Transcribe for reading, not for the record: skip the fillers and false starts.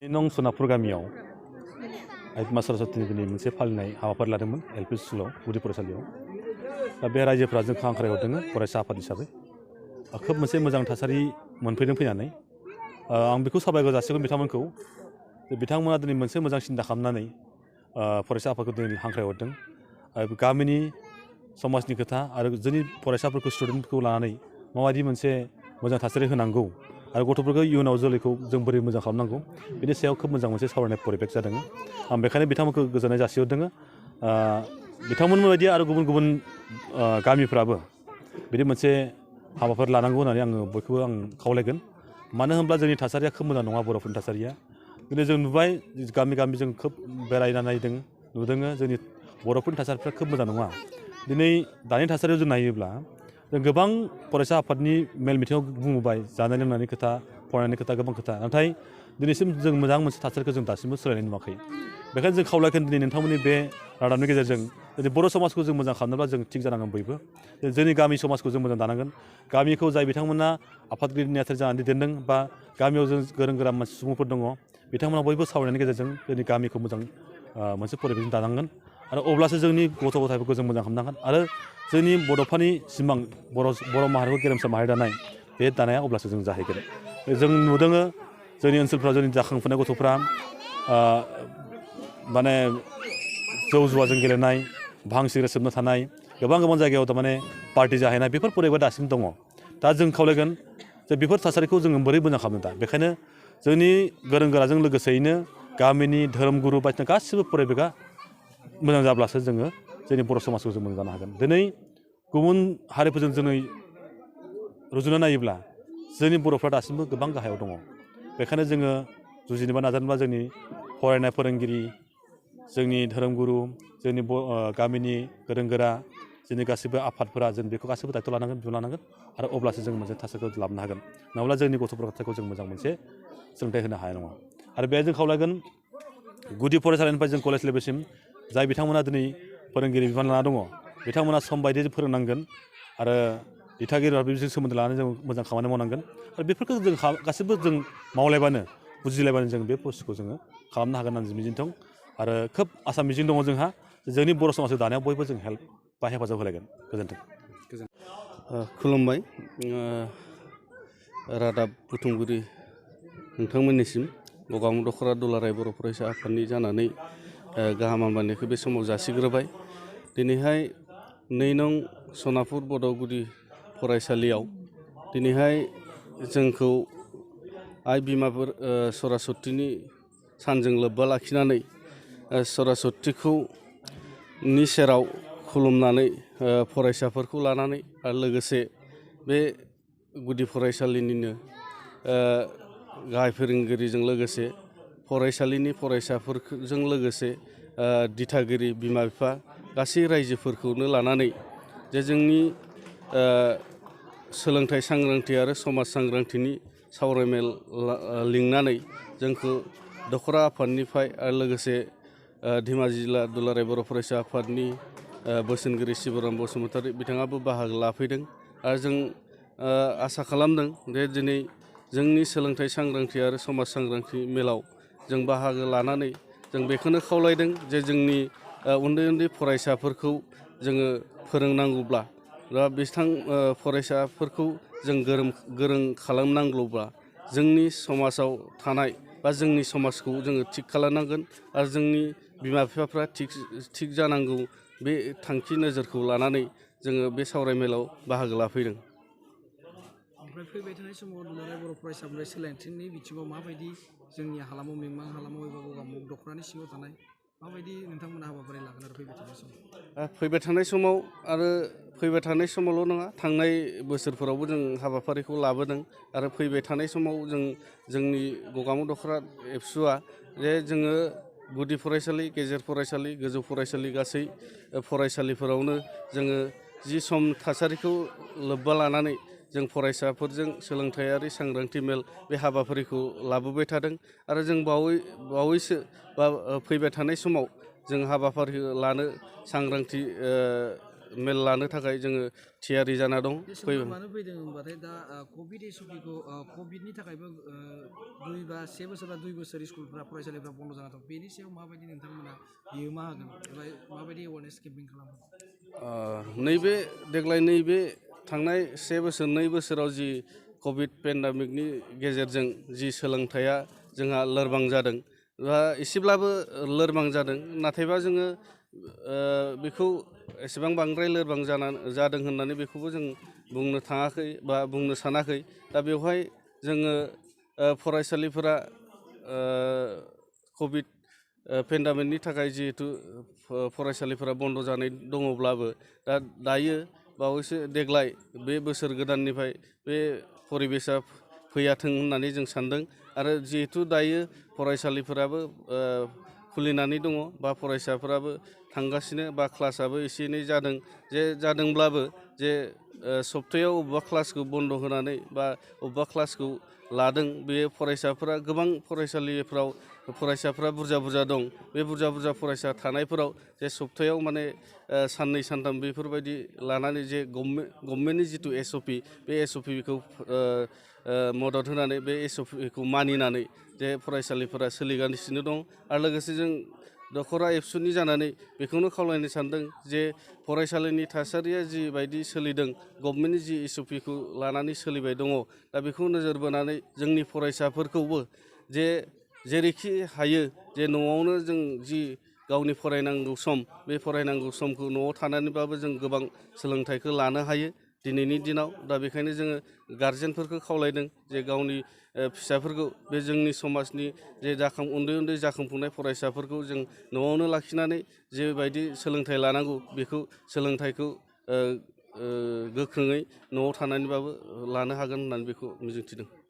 नं सोनापुर गामियाव आइतमा सरस्वती दिनै मोनसे फालिनाय हाबाफारि लादोंमोन एलपि स्कुलाव गुदि फरायसालियाव दा बे रायजोफ्रा जोंखौ हांख्रायहरदों फरायसा आफाद हिसाबै खोब मोनसे मोजां थासारि मोनफैदों फैनानै आं बेखौ साबायखर जासिगोन बिथांमोनखौ बिथांमोना दिनै मोनसे मोजां सिन्था खालामनानै फरायसा आफादखौ दिनै हांख्रायहरदों गामिनि समाजनि खोथा आरो जोंनि फरायसाफोरखौ स्टुडेन्टफोरखौ लानानै माबायदि मोनसे मोजां थासारि होनांगौ आरो गथ'फोरखौ इयुनाव जोलैखौ जों बोरै मोजां खालामनांगौ बेनि सायाव खोब मोजां मोनसे सावरायनाय परिबेक जादों आं बेखायनो बिथांमोनखौ गोजोननाय जासिहरदों बिथांमोन बायदि आरो गुबुन गुबुन गामिफ्राबो बिदि मोनसे हाबाफारि लानांगौ होननानै आङो बयखौबो आं खावलायगोन मानो होनब्ला जोंनि थासारिया खोब मोजां नङा बर'फोरनि थासारिया दिनै जों नुबाय गामि गामि जों खोब बेरायना नायदों नुदों जोंनि बर'फोरनि थासारिफ्रा खोब मोजां नङा दिनै दानि थासारियाव जों नायोब्ला जों गोबां फरायसा आफादनि मेल मिथिङाव बुंबाय जानाय लोंनायनि खोथा फरायनायनि खोथा गोबां खोथा नाथाय दिनैसिम जों मोजां मोनसे थासारिखौ जों दासिमबो सोलायनाय नुवाखै बेखायनो जों खावलायगोन दिनै नोंथांमोननि बे रादाबनि गेजेरजों दिनै बर' समाजखौ जों मोजां खालामनोब्ला जों थिग जानांगोन बयबो जोंनि गामि समाजखौ जों मोजां दानांगोन गामिखौ जाय बिथांमोना आफादगिरि नेहाथारि जानानै दैदेनदों बा गामियाव जों गोरों गोरा मानसि सुबुंफोर दङ बिथांमोना बयबो सावरायनायनि गेजेरजों जोंनि गामिखौ मोजां मोनसे परिबेकजों दानांगोन आरो अब्लासो जोंनि गथ' गथायफोरखौ जों मोजां खालामनांगोन आरो जोंनि बड'फानि सिमां बर' माहारिखौ गेरेमसा माहारि दानाय बे दानाया अब्लासो जों जाहैगोन जों नुदों जोंनि ओनसोलफ्राव जोंनि जाखांफुनाय गथ'फ्रा माने जौ जुवाजों गेलेनाय भां सिगारेट सोबना थानाय गोबां गोबां जायगायाव थारमाने पार्टि जाहैनाय बेफोर परिबेकआ दासिम दङ दा जों खावलायगोन जे बेफोर थासारिखौ जोङो बोरै मोजां खालामनो दा बेखायनो जोंनि गोरों गोराजों लोगोसेयैनो गामिनि धोरोमगुरु बायदिसिना गासिबो परिबेकआ मोजां जाब्लासो जोङो जोंनि बर' समाजखौ जों मोजां जानो हागोन दिनै गुबुन हारिफोरजों जोङो रुजुना नायोब्ला जोंनि बर'फ्रा दासिमबो गोबां गाहायाव दङ बेखायनो जोङो जुजिनोबा नाजानोबा जोंनि फरायनाय फोरोंगिरि जोंनि धोरोमगुरु जोंनि गामिनि गोरों गोरा जोंनि गासैबो आफादफोरा जों बेखौ गासैबो दायथ' लानांगोन बिबान लानांगोन आरो अब्लासो जों मोनसे थासारिखौ लाबोनो हागोन नङाब्ला जोंनि गथ'फोरखौ जों मोजां मोनसे सोलोंथाइ होनो हानाय नङा आरो बे जों खावलायगोन गुदि फरायसालिनिफ्राय जों कलेज लेभेलसिम जाय बिथांमोना दिनै फोरोंगिरि बिबान लाना दङ बिथांमोना सम बायदियै फोरोंनांगोन आरो दिथागिरिफ्रा बेजों सोमोन्दो लानानै जों मोजां खामानि मावनांगोन आरो बेफोरखौ जों गासैबो जों मावलायबानो बुजिलायबानो जों बे प्रसेसखौ जोङो खालामनो हागोन होननानै मिजिं दं आरो खोब आसा मिजिं दङ जोंहा जोंनि बर' समाजखौ दानायाव बयबो जों हेल्प बा हेफाजाब होलायगोन गोजोन्थों खुलुमबाय रादाब बुथुमगिरि नोंथांमोननिसिम गगामुख दख'रा दुलाराय बर' फरायसा आफादनि जानानै गाहाम हामलायनायखौ बे समाव जासिग्रोबाय दिनैहाय 2 नं सनापुर बड'गुदि फरायसालियाव दिनैहाय जोंखौ आइ बिमाफोर सरासतिनि सानजों लोब्बा लाखिनानै सरासतिखौ नि सेराव खुलुमनानै फरायसाफोरखौ लानानै आरो लोगोसे बे गुदि फरायसालिनिनो गाहाय फोरोंगिरिजों लोगोसे फरायसालिनि फरायसाफोरजों लोगोसे दिथागिरि बिमा बिफा गासै रायजोफोरखौनो लानानै जे जोंनि सोलोंथाइ सांग्रांथि आरो समाज सांग्रांथिनि सावरायमेल लिंनानै जोंखौ दख'रा आफादनिफ्राय आरो लोगोसे धेमाजि जिल्ला दुलाराय बर' फरायसा आफादनि बोसोनगिरि शिबराम बसुमतारी बिथाङाबो बाहागो लाफैदों आरो जों आसा खालामदों जे दिनै जोंनि सोलोंथाइ सांग्रांथि आरो समाज सांग्रांथि मेलाव जों बाहागो लानानै जों बेखौनो खावलायदों जे जोंनि उन्दै उन्दै फरायसाफोरखौ जोङो फोरोंनांगौब्ला दा बिथां फरायसाफोरखौ जों गोरों खालामनांगौब्ला जोंनि समाजाव थानाय बा जोंनि समाजखौ जोङो थिग खालामनांगोन आरो जोंनि बिमा बिफाफ्रा थिग जानांगौ बे थांखि नोजोरखौ लानानै जोङो बे सावरायमेलाव बाहागो लाफैदों ओमफ्राय फैबाय थानाय समाव दुलाराय बर' फरायसाफोरा सोलोंथाइनि बिथिङाव माबायदि जोंनि हालामाव मिमां हालामाव एबा गगामुख दख'रानि सिङाव थानाय माबायदि नोंथांमोना हाबाफारि लागोन आरो फैबाय थानाय समाव फैबाय थानाय समावल' नङा थांनाय बोसोरफोरावबो जों हाबाफारिखौ लाबोदों आरो फैबाय थानाय समाव जोंनि गगामुख दख'रा एबसुआ जे जोङो गुदि फरायसालि गेजेर फरायसालि गोजौ फरायसालि गासै फरायसालिफोरावनो जोङो जि सम थासारिखौ लोब्बा लानानै जों फरायसाफोरजों सोलोंथायारि सांग्रांथि मेल बे हाबाफारिखौ लाबोबाय थादों आरो जों बावैसो बा फैबाय थानाय समाव जों हाबाफारि लानो सांग्रांथि मेल लानो थाखाय जोङो थियारि जाना दं। बे समाव मानो फैदों होनबाथाय दा कभिड एसअपिखौ कभिडनि थाखायबो 2 बा 1 बोसोर बा 2 बोसोर स्कुलफ्रा फरायसालिफ्रा बन्द' जाना दं। बेनि सायाव माबायदि नोंथांमोना बिहोमा होगोन एबा माबायदि एवारनेस केम्पेइन खालामगोन? नैबे देग्लाय नैबे थांनाय 1 बोसोर 2 बोसोराव जि कभिड पेन्डामिकनि गेजेरजों जि सोलोंथाइया जोंहा लोरबां जादों बा एसेब्लाबो लोरबां जादों, नाथायबा जोङो बेखौ एसेबां बांद्राय लोरबां जादों होननानै बेखौबो जों बुंनो थाङाखै बा बुंनो सानाखै। दा बेवहाय जोङो फरायसालिफोरा कभिड पेन्डामिकनि थाखाय जिहेथु फरायसालिफोरा बन्द' जानाय दङब्लाबो दायो बावैसो देग्लाय बे बोसोर गोदाननिफ्राय बे परिबेसा फैयाथों होननानै जों सान्दों। आरो जिहेथु दायो फरायसालिफोराबो खुलिनानै दङ बा फरायसाफोराबो थांगासिनो बा क्लासाबो एसे एनै जादोंब्लाबो जे सप्तायाव अबेबा क्लासखौ बन्द' होनानै बा अबेबा क्लासखौ लादों, बे फरायसाफोरा गोबां फरायसालिफ्राव फरायसाफ्रा बुरजा दं। बे बुरजा फरायसा थानायफोराव जे सप्तायाव माने साननै सानथाम बेफोरबायदि लानानै जे गभर्नमेन्टनि जिथु SOP बे SOPखौ मदद होनानै बे SOPखौ मानिनानै जे फरायसालिफोरा सोलिगासिनो दं। आरो लोगोसे जों दखरा एबसुनि जानानै बेखौनो खावलायनो सानदों जे फरायसालिनि थासारिया जिबायदि सोलिदों, गभर्नमेन्टनि जि SOPखौ लानानै सोलिबाय दङ, दा बेखौ नोजोर बोनानै जोंनि फरायसाफोरखौबो जे जेरैखि हायो जे न'आवनो जों जि गावनि फरायनांगौ सम, बे फरायनांगौ समखौ न'आव थानानैबाबो जों गोबां सोलोंथाइखौ लानो हायो दिनैनि दिनाव। दा बेखायनो जोङो गारजेनफोरखौ खावलायदों जे गावनि फिसाफोरखौ बे जोंनि समाजनि जे उन्दै जाखांफुनाय फरायसाफोरखौ जों न'आवनो लाखिनानै जेबायदि सोलोंथाइ लानांगौ बेखौ सोलोंथाइखौ गोख्रोङै न'आव थानानैबाबो लानो हागोन होननानै बेखौ मिजिंथिदों।